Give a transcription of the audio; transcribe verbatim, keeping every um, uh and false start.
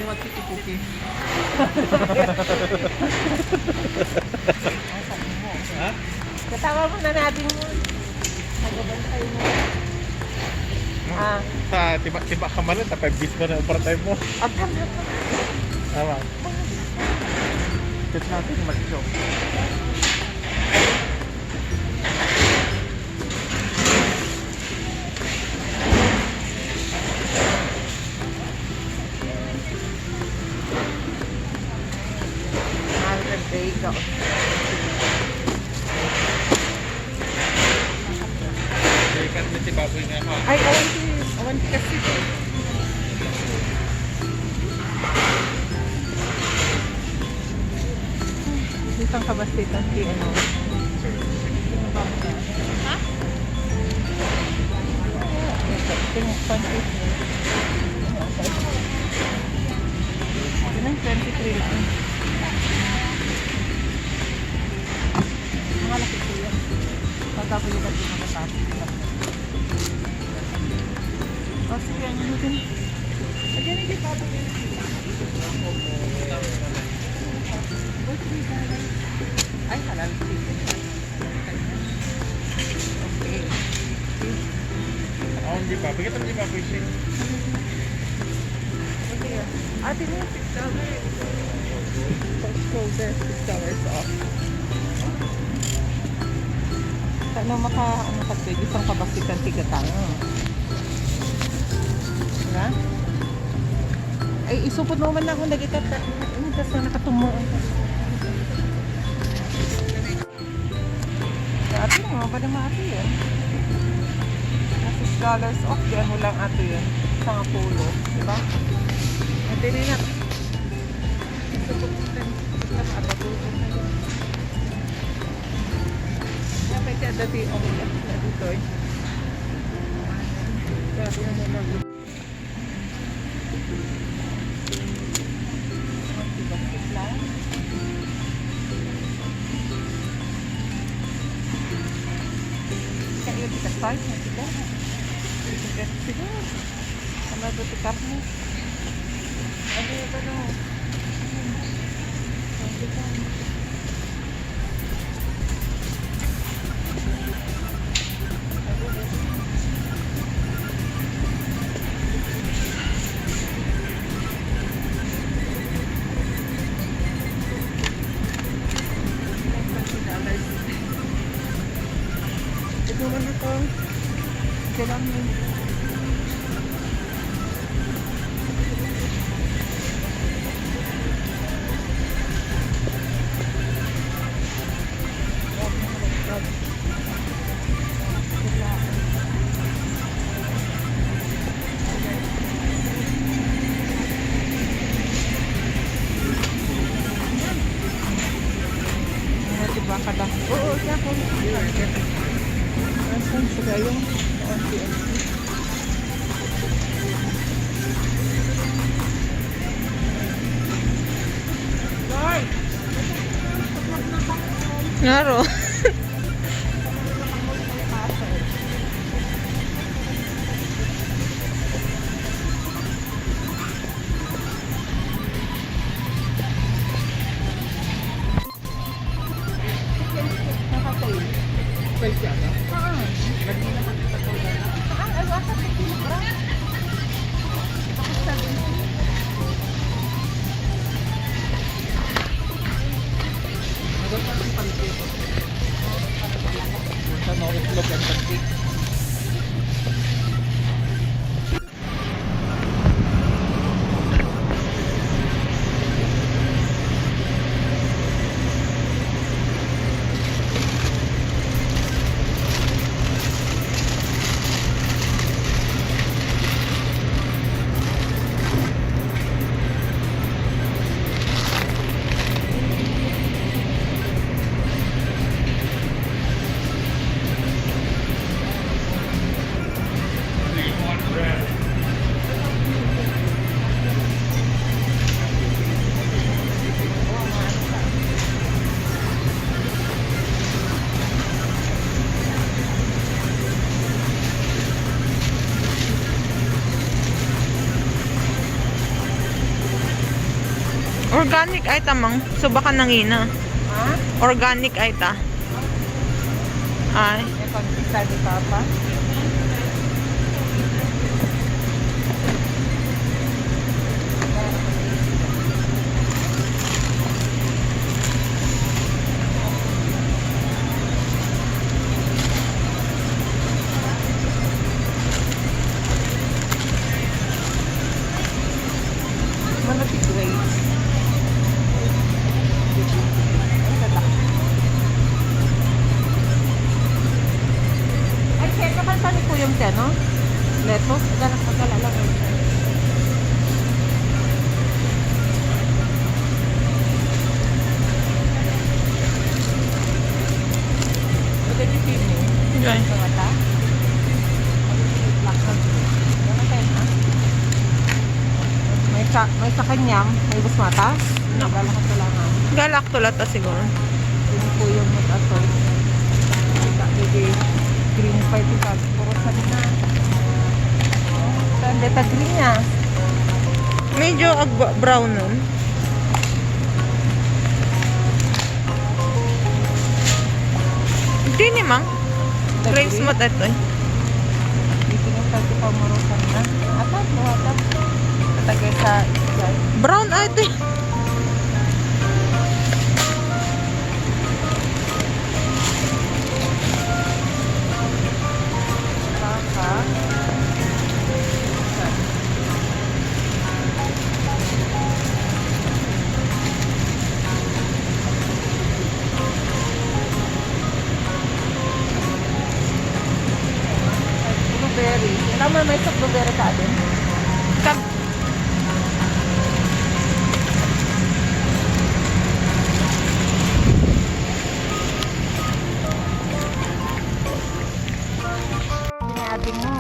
Magtitipuki. Ha? Katawa mo na natin mo. Nagabantay mo. Ah. Sa tiba-tiba ka man, sa five days ba na overtime mo? Ang tama. Tama. Chat natin, Macho. Mahal ka, Jay, ikaw. Jay, kan may tibaboy nga ako. Ay, awan ti, awan ti kasi. Isang kabastitan ti ano. Ha? Ito, ito yung pancake. Ito na yung twenty-three lang. Mga laki po yan. Pagkabuli ka din nakatapos. O, sige, ano natin? Again, hindi pa po yan. Ay, halal chicken. Okay. Oh, hindi pa. Bigyan mo, hindi pa, fishing. Okay. Ate, may six dollars. Shoulder, six dollars off. Ano maka, ano ka, pwede isang kabastitan ti gatang. Diba? Ay, isupot mo man ako, nagitata. Ano, tas na nakatumo. Ate, mga ba naman ate yan? Six dollars off, di ano lang ate yan. Sangapulo, di ba? Ate, di na. Gusto ko kung saan, saan ka maabatuhan na yun. Kaya may kada di, okay, na dito eh. Grabe naman ang Kayo kita start na sila. Kita sila. Ano ba ti karne? Ano ba no? Ito man ito. Ito lang yun. Ano, di ba, kada? Oo, siya po. Asan sila yung onti-onti? Lord! Ngaro. Nakatayo. Twelve yata. Ah. Lagi naman kita po na. Ah, ay, wala sa kilogram. Tapos seventy. Ano pa ang pansit? Organic ay ta, mang. Suba ka nangina. Ha? Organic ay ta. Ay. May pagkita ni Papa. Malapit, wait. Ay, kaya kakanta ni Kuya Mte, no? Leto? Ganap magkalalang. Pwede di pili. Diyan. Sa mata? Lakad. Ano tayo na? May sa, may sa kanyang, may busmata. No. Galak ko lang, ha. Galak to lata siguro. Ini po yung matato. Hindi green pa ito, puro sa na. Saan deta green niya? Medyo ag-, brown nun. Hindi ni, mang. Green smooth ito eh. Dito yung pagkipamorosan na. Ata, buhata. Patagay sa isa. Brown ito eh. Baka. Blueberry. Tama, may sa blueberry ka din. Kab- Sinabi mo,